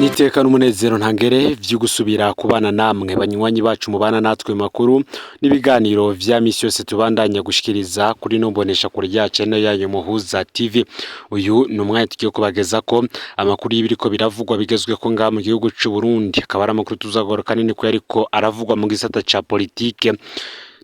Niteka n'umunezero ntangere vyo gusubira kubana namwe banywanyi bacu mubana natwe makuru n'ibiganiro vya misi yose tubandanya gushikiriza kuri no mbonesha kure ya channel yayo Muhuza TV. Uyu ni umwanya tugiye kubageza ko amakuru y'ibiriko biravugwa bigezweko ngaha mu gihugu c'u Burundi, akaba ari amakuru tuzagaruka nini ko yariko aravugwa mu gisata ca politike.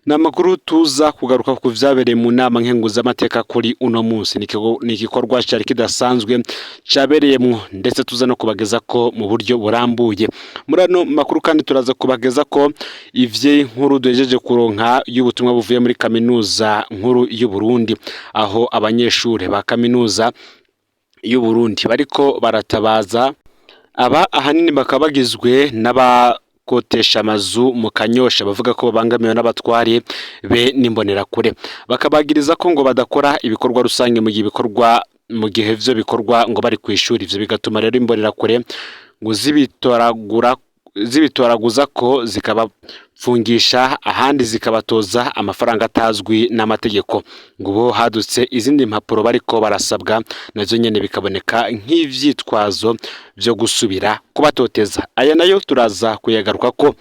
Ni amakuru tuza kugaruka ku vyabereye mu nama nkenguzamateka kuri uno munsi. Ni igikorwa cari kidasanzwe cabereyemwo, ndetse tuza no kubageza ko mu buryo burambuye. Muri ano makuru kandi turaza kubageza ko ivy'inkuru duhejeje kuronka y'ubutumwa buvuye muri kaminuza nkuru y'u Burundi, aho abanyeshure ba kaminuza y'u Burundi bariko baratabaza. Aba ahanini bakaba bagizwe n'abakotesha amazu mu Kanyosha, bavuga ko babangamiwe n'abatware be n'imbonerakure, bakabagiriza ko ngo badakora ibikorwa rusange mu gihe ibikorwa mu gihe ivyo bikorwa ngo bari kw'ishuri. Ivyo bigatuma rero imbonerakure ngo zibitoragura zibitoraguza ko zikabapfungisha, ahandi zikabatoza amafaranga atazwi n'amategeko. Ngo ubu hadutse izindi mpapuro bariko barasabwa, nazo nyene bikaboneka nk'ivyitwazo vyo gusubira kubatoteza. Aya nayo turaza kuyagaruka ko.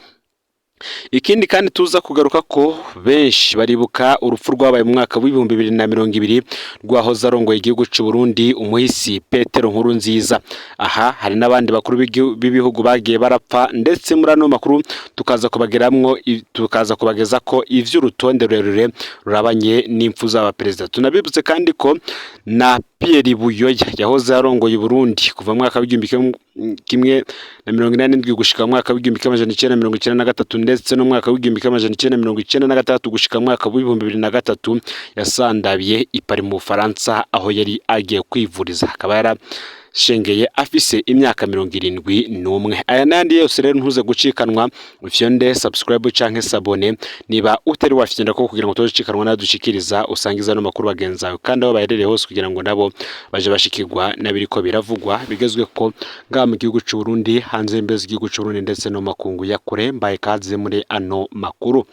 Ikindi kandi tuza kugaruka ko, benshi baribuka urupfu rwabaye mu mwaka w'2020 rwahoze arongoye igihugu c'u Burundi, umuhisi Petero Nkurunziza. Aha hari n'abandi bakuru b'ibihugu bagiye barapfa, ndetse muri ano makuru tukaza kubageramwo, tukaza kubageza ko ivy'urutonde rurerure rurabanye n'impfu z'aba perezida. Tunabibutse kandi ko na Pierre Buyoya yahoze arongoye Burundi kuva mu mwaka w'1187 gushika mu mwaka w'1993, ndetse no mu mwaka w'1996 gushika mu mwaka w'2003, yasandabiye i Paris mu Bufaransa aho yari agiye kwivuriza, akaba yarashengeye afise imyaka 71. Aya n'ayandi yose rero ntuze gucikanwa, ufyonde subscribe canke s'abonner niba utari wafyonda ko, kugira ngo utazocikanwa nadushikiriza. Usangiza no makuru bagenzi bawe kandi aho baherereye hose, kugira ngo nabo baje bashikirwa n'abiriko biravugwa bigezwe ko ngaha mu gihugu c'u Burundi, hanze y'imbibe z'igihugu c'u Burundi, ndetse no makungu ya kure. Mbaye kaze muri ano makuru.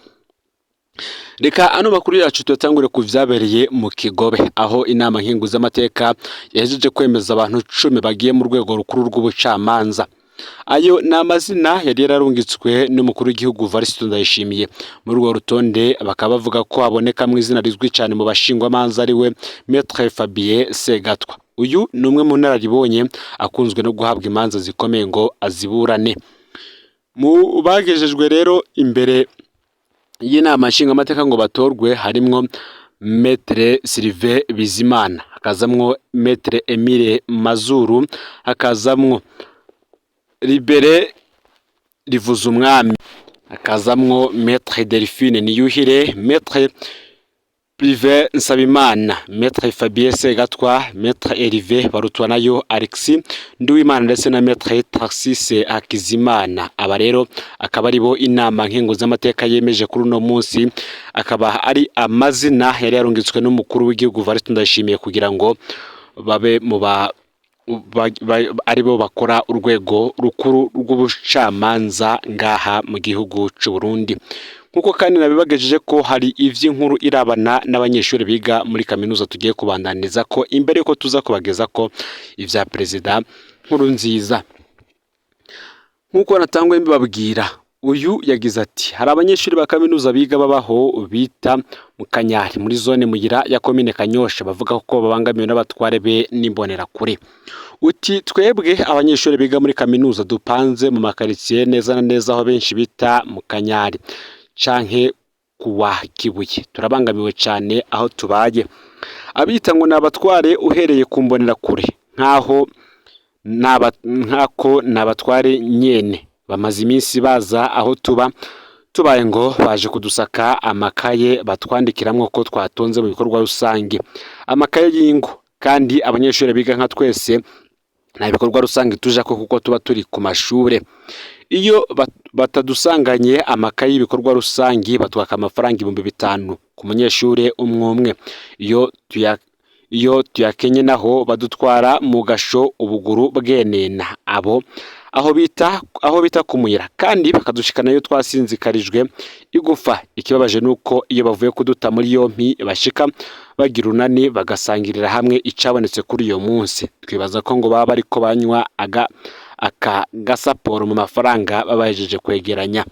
Reka ano makuru yacu tuyatangure ku vyabereye mu Kigobe, aho inama nkenguzamateka yahejeje kwemeza abantu 10 bagiye mu rwego rukuru rw'ubucamanza. Ayo ni amazina yari yararungitswe n'umukuru w'igihugu Varisito Ndayishimiye. Muri urwo rutonde bakaba bavuga ko habonekamwo izina rizwi cyane mu bashingwamanza, ariwe Maître Fabien Segatwa. Uyu ni umwe mu nararibonye akunzwe no guhabwa imanza zikomeye ngo aziburane. Mu bagejejwe rero imbere y'inama nshingamateka ngo batorwe harimwo Maître Sylvain Bizimana, hakazamwo Maître Emile Mazuru, hakazamwo Libere Rivuzumwami, hakazamwo Maître Delphine Niyuhire, Maître Prive Nsabimana, Maître Fabien Segatwa, Maître Hervé Barutwanayo, Alexis Nduwimana ndetse na Maître Taxis Hakizimana. Aba rero akaba aribo inama nkenguzamateka yemeje kuri uno munsi, akaba ari amazina yari yarungitswe n'umukuru w'igihugu Varisito Ndayishimiye kugira ngo babe mu ba aribo bakora urwego rukuru rw'ubucamanza ngaha mu gihugu c'u Burundi. Nkuko kandi nabibagejeje ko hari ivy'inkuru irabana n'abanyeshuri biga muri kaminuza tugiye kubandaniza ko imbere yuko tuza kubageza ko ivya perezida Nkurunziza. Nkuko natangwe mbibabwira, uyu yagize ati: "Hari abanyeshuri ba kaminuza biga babaho bita mu Kanyari, muri zone Muyira ya komine Kanyosha, bavuga ko babangamiwe n'abatware be n'imbonerakure." Uti: "Twebwe abanyeshuri biga muri kaminuza dupanze mu makaritsiye neza na neza aho benshi bita mu Kanyari canke kuwa Kibuye, turabangamiwe cyane aho tubaye. Abita ngo ni abatware, uhereye ku mbonerakure, nk'aho nk'ako ni abatware nyene, bamaze iminsi baza aho tuba tubaye ngo baje kudusaka amakaye batwandikiramwo ko twatonze mu bikorwa rusange, amakaye y'ingo. Kandi abanyeshuri biga nka twese nta bikorwa rusange tujako kuko tuba turi ku mashure. Iyo batadusanganye amakaye y'ibikorwa rusange, batwaka amafaranga 5000 ku munyeshure umwe umwe. Iyo tuyakenye naho, badutwara mu gasho ubuguru bwenena abo aho bita ku Muyira, kandi bakadushikanayo twasinzikarijwe igufa. Ikibabaje nuko iyo bavuye kuduta muri yompi, bashika bagira urunani bagasangirira hamwe icabonetse kuri uyo munsi. Twibaza ko ngo baba bariko banywa aga aka gasaporo mu mafaranga babahejeje kwegeranya.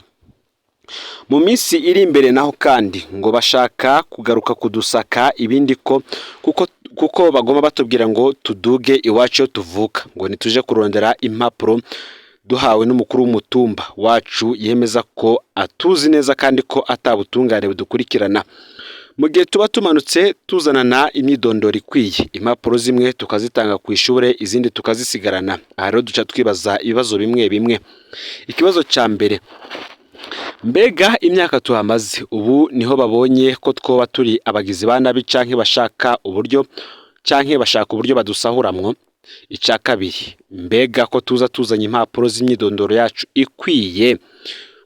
Mu minsi iri imbere naho kandi ngo bashaka kugaruka kudusaka ibindi ko kuko bagomba batubwira ngo tuduge iwacu iyo tuvuka, ngo ntituje kurondera impapuro duhawe n'umukuru w'umutumba wacu yemeza ko atuzi neza kandi ko atabutungane budukurikirana. Mu gihe tuba tumanutse tuzanana imyidondoro ikwiye, impapuro zimwe tukazitanga ku ishure izindi tukazisigarana. Aha rero duca twibaza ibibazo bimwe bimwe. Ikibazo ca mbere: mbega imyaka tuhamaze ubu niho babonye ko twoba turi abagizi ba nabi canke bashaka uburyo badusahuramwo? Ica kabiri: mbega ko tuza tuzanye impapuro z'imyidondoro yacu ikwiye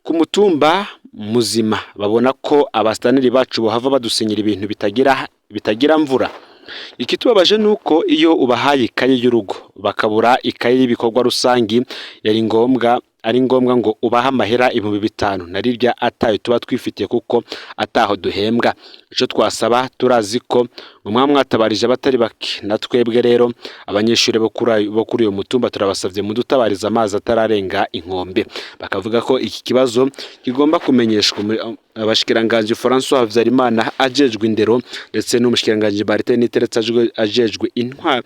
ku mutumba muzima, babona ko abasitaneri bacu bohava badusinyira ibintu bitagira mvura? Ikitubabaje nuko iyo ubahaye ikaye y'urugo bakabura ikaye y'ibikorwa rusangi yari ngombwa, ari ngombwa ngo ubahe amahera 5000, na rirya atayo tuba twifitiye kuko ataho duhembwa. Ico twasaba, turazi ko ngo mwatabarije abatari bake, na twebwe rero abanyeshuri bo kuri uyu mutumba turabasavye mudutabarize amazi atararenga inkombe. Bakavuga ko iki kibazo kigomba kumenyeshwa abashikiranganji François Habyarimana ajejwe indero, ndetse n'umushikiranganji Martin Niteretse ajejwe intwaro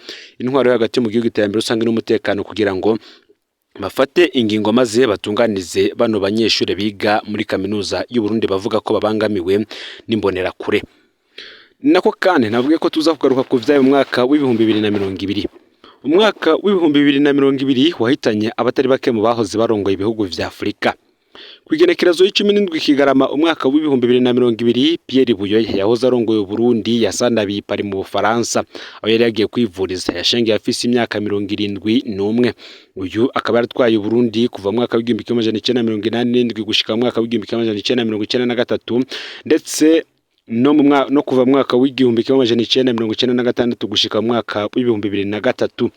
yo hagati mu gihugu, iterambere rusange n'umutekano, kugira ngo bafate ingingo maze batunganize bano banyeshure biga muri kaminuza y'u Burundi bavuga ko babangamiwe n'imbonerakure. Nako kandi navuge ko tuza kugaruka ku vyayo mu mwaka w'2020. Umwaka w'2020 wahitanye abatari bake mu bahoze barongoye ibihugu vya Afurika. Ku igenekerezo y'17 Kigarama umwaka w'2020, Pierre Buyoya yahoze arongoye Uburundi yasandabiye i Paris mu Bufaransa aho yari yagiye kwivuriza. Yashengeye afise imyaka 71. Uyu akaba yaratwaye Uburundi kuva mu mwaka w'1987 gushika mu mwaka w'1993, ndetse no kuva mu mwaka w'1996 gushika mu mwaka w'2003.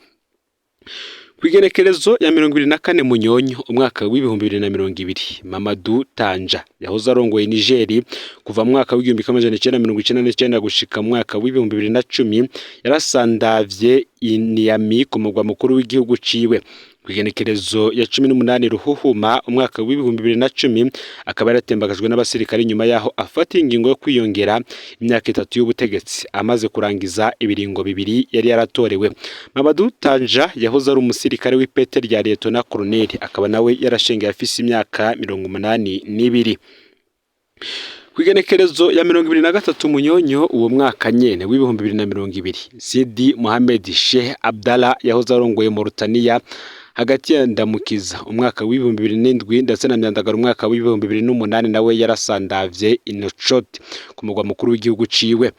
Ku igenekerezo ya 24 Munyonyo umwaka w'2020, Mamadou Tanja yahoze arongoye Nigeri kuva mu mwaka w'1999 gushika mu mwaka w'2010 yarasandavye i Niamey ku mugwa mukuru w'igihugu ciwe. Ku igenekerezo ya 18 Ruhuhuma umwaka w'2010 akaba yaratembagajwe n'abasirikare nyuma yaho afata ingingo yo kwiyongera imyaka 3 y'ubutegetsi amaze kurangiza ibiringo bibiri yari yaratorewe. Mamadou Tanja yahoze ari umusirikare w'ipete rya Lieutenant Colonel, akaba nawe yarashengeye afise imyaka 82. Ku igenekerezo ya 23 Munyonyo uwo mwaka nyene w'2020, Sidi Mohamed Sheikh Abdallah yahoze arongoye Mauritania hagati ya Ndamukiza umwaka w'2007 ndetse na Myandagaro umwaka w'2008 nawe yarasandavye i Nouakchott ku mugwa mukuru w'igihugu ciwe.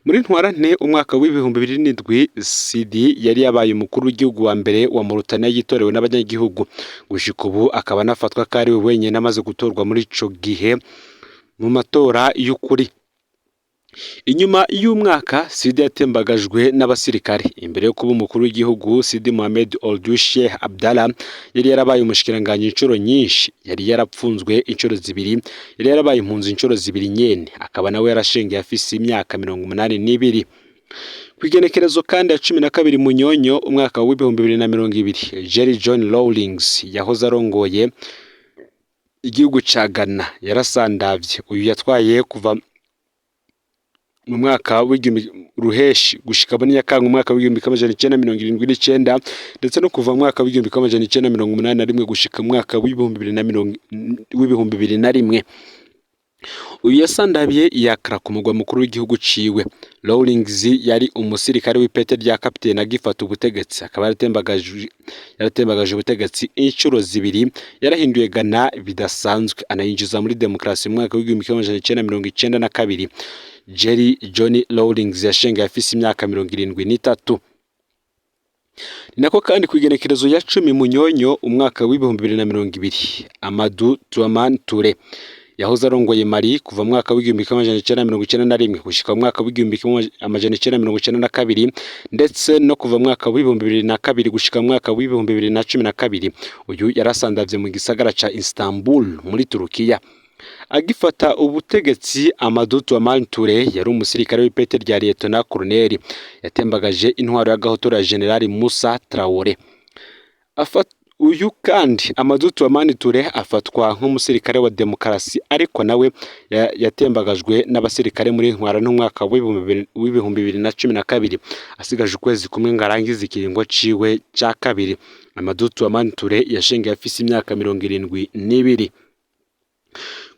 Muri Ntwarante umwaka w'2007, Sidi yari yabaye umukuru w'igihugu wa mbere wa Mauritania yitorewe n'abanyagihugu gushika ubu, akaba anafatwa ko ari we wenyene amaze gutorwa muri ico gihe mu matora y'ukuri. Inyuma y'umwaka Sidi yatembagajwe n'abasirikare. Imbere yo kuba umukuru w'igihugu, Sidi Mohamed Ould Cheikh Abdallah yari yarabaye umushikiranganji inshuro nyinshi, yari yarapfunzwe inshuro zibiri, yari yarabaye impunzi inshuro zibiri nyene, akaba nawe yarashengeye afise imyaka 82. Ku igenekerezo kandi ya 12 Munyonyo umwaka w'2020, Jerry John Rawlings yahoze arongoye igihugu ca Ghana yarasandavye. Uyu yatwaye kuva mu mwaka w'igihumbi ruheshi gushika muri Nyakanga umwaka w'1979, ndetse no kuva mu mwaka w'1981 gushika mu mwaka w'2001. Uyu yasandabiye i Accra ku mugwa mukuru w'igihugu ciwe. Rawlings yari umusirikare w'ipete rya kapitene agifata ubutegetsi, akaba yaratembagaje ubutegetsi inshuro zibiri. Yarahinduye Ghana bidasanzwe, anayinjiza muri demokarasi mu mwaka w'1992. Jerry John Rawlings yashengeye afise imyaka 73. Ni nako kandi ku igenekerezo ya 10 Munyonyo umwaka w'2020, Amadou Toumani Touré yahoze arongoye Mali kuva mu mwaka w'1991 gushika mu mwaka w'1992, ndetse no kuva mu mwaka w'2002 gushika mu mwaka w'2012, uyu yarasandavye mu gisagara ca Istanbul muri Turukiya. Agifata ubutegetsi, Amadou Toumani Touré yari umusirikare w'ipete rya Lieutenant Colonel, yatembagaje intwaro y'agahotora ya General Moussa Traoré. Uyu kandi Amadou Toumani Touré afatwa nk'umusirikare wa demokarasi, ariko nawe yatembagajwe n'abasirikare muri ntwarante umwaka w'2012, asigaje ukwezi kumwe ngo arangize ikiringo ciwe ca kabiri. Amadou Toumani Touré yashengeye afise imyaka 72.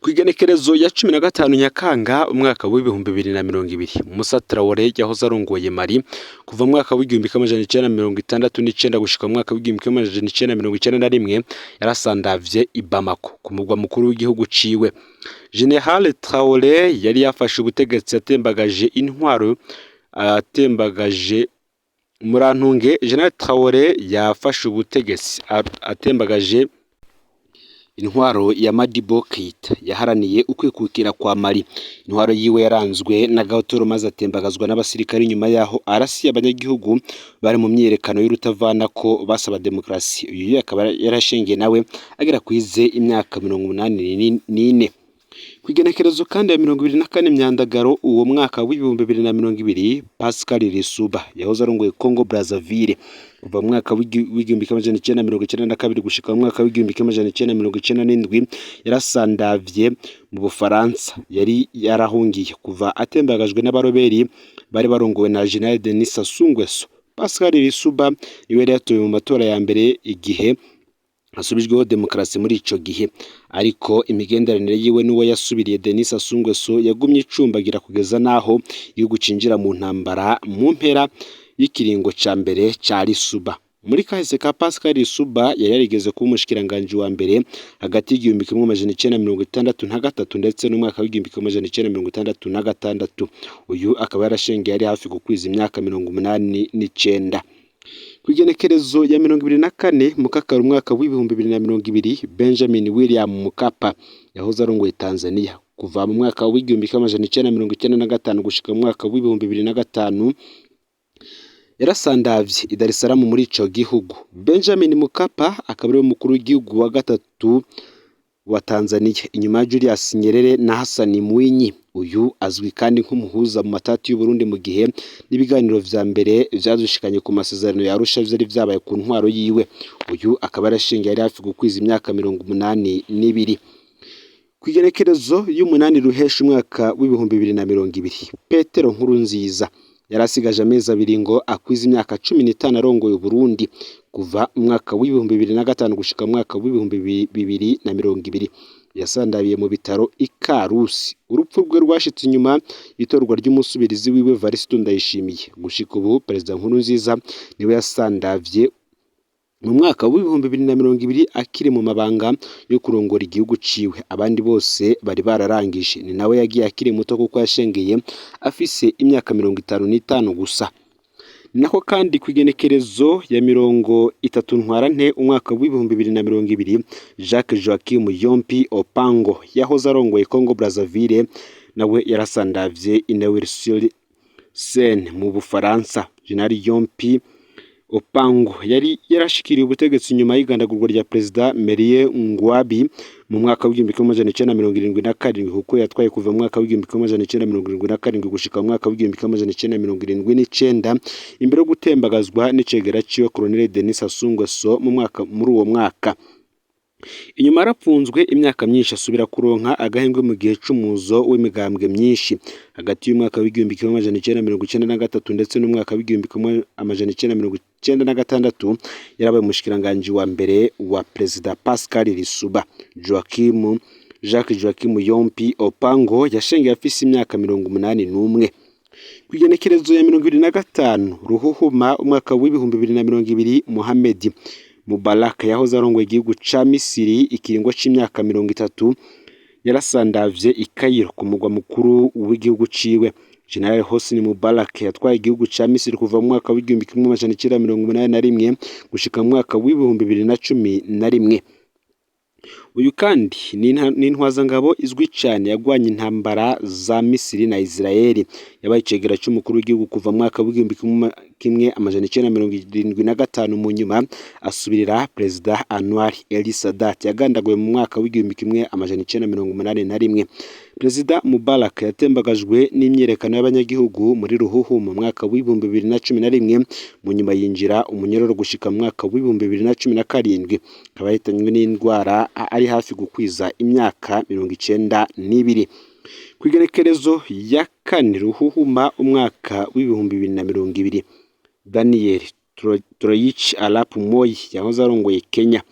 Kw'igenekerezo ya 15 Nyakanga umwaka w'2020, Musa Traoré yahoze arongoye Mali kuva mu mwaka w'1969 gushika mu mwaka w'1991, yarasandavye i Bamako, ku mugwa mukuru w'igihugu ciwe. General Traoré yari yafashe ubutegetsi atembagaje intwaro, atembagaje, murantunge, General Traoré yafashe ubutegetsi atembagaje intwaro ya Modibo Keita yaharaniye ukwikukira kwa Mali. Intwaro yiwe yaranzwe n'agahotoro, maze atembagazwa n'abasirikare nyuma yaho arasiye abanyagihugu bari mu myiyerekano y'urutavanako basaba demokarasi. Uyu akaba yarashingiye nawe agera kwize imyaka 84. Kw'igenekerezo kandi ya 24 Myandagaro uwo mwaka w'2020, Pascal Lissouba yahoze arongoye Congo Brazzaville kuva mu mwaka w'1992 gushika mu mwaka w'1997, yarasandavye mu Bufaransa yari yarahungiye kuva atembagajwe n'abaroberi bari barongowe na General Denis Sassou Nguesso. Pascal Lissouba niwe yari yatowe mu matora ya mbere igihe hasubijweho demokarasi muri ico gihe, ariko imigenderanire yiwe n'uwo yasubiriye Denis Sassou Nguesso yagumye icumbagira kugeza naho igihugu cinjira mu ntambara mu mpera y'ikiringo ca mbere ca Lissouba. Muri kahise ka Pascal Lissouba, yari yarigeze kuba umushikiranganji wa mbere hagati y'1963 ndetse n'umwaka w'1966. Uyu akaba yarashengeye ari hafi gukwiza imyaka 89. Kw'igenekerezo ya 24 Mukakaro umwaka w'2020, Benjamin William Mkapa yahoze arongoye Tanzania kuva mu mwaka w'1995 gushika mu mwaka w'2005, yarasandavye i Dar es Salaam muri ico gihugu. Benjamin Mkapa akaba ariwe mukuru w'igihugu wa gatatu wa Tanzania inyuma ya Julius Nyerere na Hassan Mwinyi. Uyu azwi kandi nk'umuhuza mu matati y'u Burundi, mu gihe n'ibiganiro vya mbere vyadushikanye ku masezerano ya Arusha vyari vyabaye ku ntwaro yiwe. Uyu akaba yarashingiye ari hafi gukwiza imyaka 82. Kw'igenekerezo y'umunani Ruheshi umwaka w'2020, Petero Nkurunziza yari asigaje amezi 2 ngo akwize imyaka 15 arongoye Uburundi kuva mu mwaka w'2005 gushika mu mwaka w'2020, yasandabiye mu bitaro i Karusi. Urupfu rwe rwashitse inyuma y'itorwa ry'umusubirizi wiwe Evariste Ndayishimiye. Gushika ubu Perezida Nkurunziza niwe yasandavye mu mwaka w'2020 akiri mu mabanga yo kurongora igihugu ciwe, abandi bose bari bararangije. Ni nawe yagiye akiri muto kuko yashengeye afise imyaka 55 gusa. Nako kandi kw'igenekerezo ya 30 Ntwarante umwaka w'2020, Jacques Joachim Yompi Opango yahoze arongoye Congo Brazzaville nawe yarasandavye i Neuilly-sur-Seine mu Bufaransa. General Yompi Opango yari yarashikiriye ubutegetsi nyuma y'igandagurwa rya Perezida Marien Ngouabi mu mwaka w'1977, kuko yatwaye kuva mu mwaka w'1977 gushika mu mwaka w'1979, imbere yo gutembagazwa n'icegera ciwe Colonel Denis Sassou Nguesso mu mwaka muri uwo mwaka. Inyuma yarapfunzwe imyaka myinshi, asubira kuronka agahengwe mu gihe c'umuzo w'imigambwe myinshi hagati y'umwaka w'1993 ndetse n'umwaka w'1996. Yarabaye umushikiranganji wa mbere wa Perezida Pascal Lissouba. Joachim Jacques Joachim Yompi Opango yashengeye afise imyaka 81. Kw'igenekerezo ya 25 Ruhuhuma umwaka w'2020, Mohamed Mubarak yahoze arongoye igihugu ca Misiri ikiringo c'imyaka 30, yarasandavye i Cairo ku mugwa mukuru w'igihugu ciwe. General Hosni Mubarak yatwaye igihugu ca Misiri kuva mu mwaka w'1981 gushika mu mwaka w'2011. Uyu kandi ni intwazangabo izwi cyane yagwanye intambara za Misiri na Israeli. Yabaye icegera c'umukuru w'igihugu kuva mu mwaka w'1975, mu nyuma asubirira Perezida Anwar El Sadat yagandaguwe mu mwaka w'1981. Perezida Mubarak yatembagajwe n'imyiyerekano y'abanyagihugu muri Ruhuhu mu mwaka w'2011, mu nyuma yinjira umunyororo gushika mu mwaka w'2017, akaba yahitanywe n'indwara ari hafi gukwiza imyaka 92. Kw'igerekerezo ya 4 Ruhuhuma umwaka w'2020, Daniel Toroitich arap Moi yahoze arongoye Kenya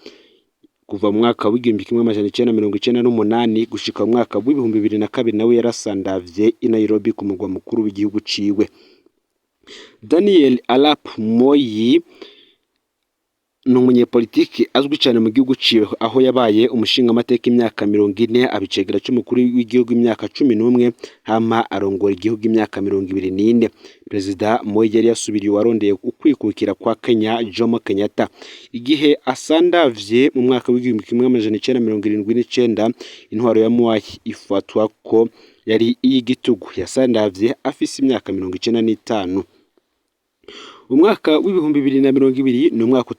kuva mu mwaka w'1998 gushika mu mwaka w'2002, nawe yarasandavye i Nairobi ku mugwa mukuru w'igihugu ciwe. Daniel arap Moi ni umunyepolitiki azwi cyane mu gihugu ciwe, aho yabaye umushingamateka imyaka 40, aba icegera c'umukuru w'igihugu imyaka 11, hama arongora igihugu imyaka 24. Perezida Moi yari yasubiriye uwarondeye ukwikukira kwa Kenya, Jomo Kenyatta, igihe asandavye mu mwaka w'1979. Intwaro ya Moi ifatwa ko yari iy'igitugu. Yasandavye afise imyaka 95. Umwaka w'2020 ni umwaka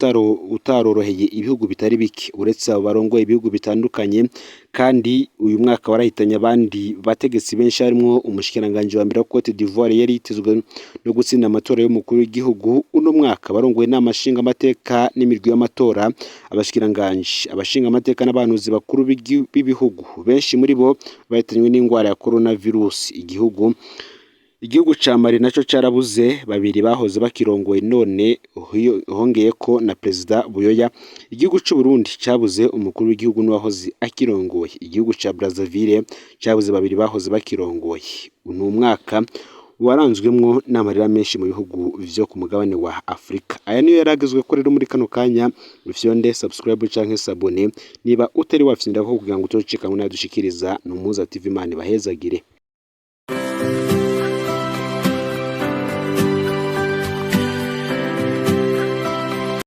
utaroroheye ibihugu bitari bike, uretse abo barongoye ibihugu bitandukanye. Kandi uyu mwaka warahitanye abandi bategetsi benshi, harimwo umushikiranganji wa mbere wa Cote d'Ivoire yari yitezwe no gutsinda amatora y'umukuru w'igihugu uno mwaka, barongoye inama nshingamateka n'imirwi y'amatora, abashikiranganji, abashingamateka n'abahanuzi bakuru b'ibihugu. Benshi muri bo bahitanywe n'indwara ya coronavirus. Igihugu ca Mali naco carabuze babiri bahoze bakirongoye, none hongeyeko na Perezida Buyoya. Igihugu c'u Burundi cabuze umukuru w'igihugu n'uwahoze akirongoye. Igihugu ca Brazzaville cabuze babiri bahoze bakirongoye. Ni umwaka waranzwemwo n'amarira menshi mu bihugu vyo ku mugabane wa Afrika. Aya niyo yaragezwe ko rero muri kano kanya. Ufyonde subscribe canke s'abonner niba utari wafyondako kugira ngo utocikanwe n'ayadushikiriza. Ni Umuhuza TV. Imana ibahezagire.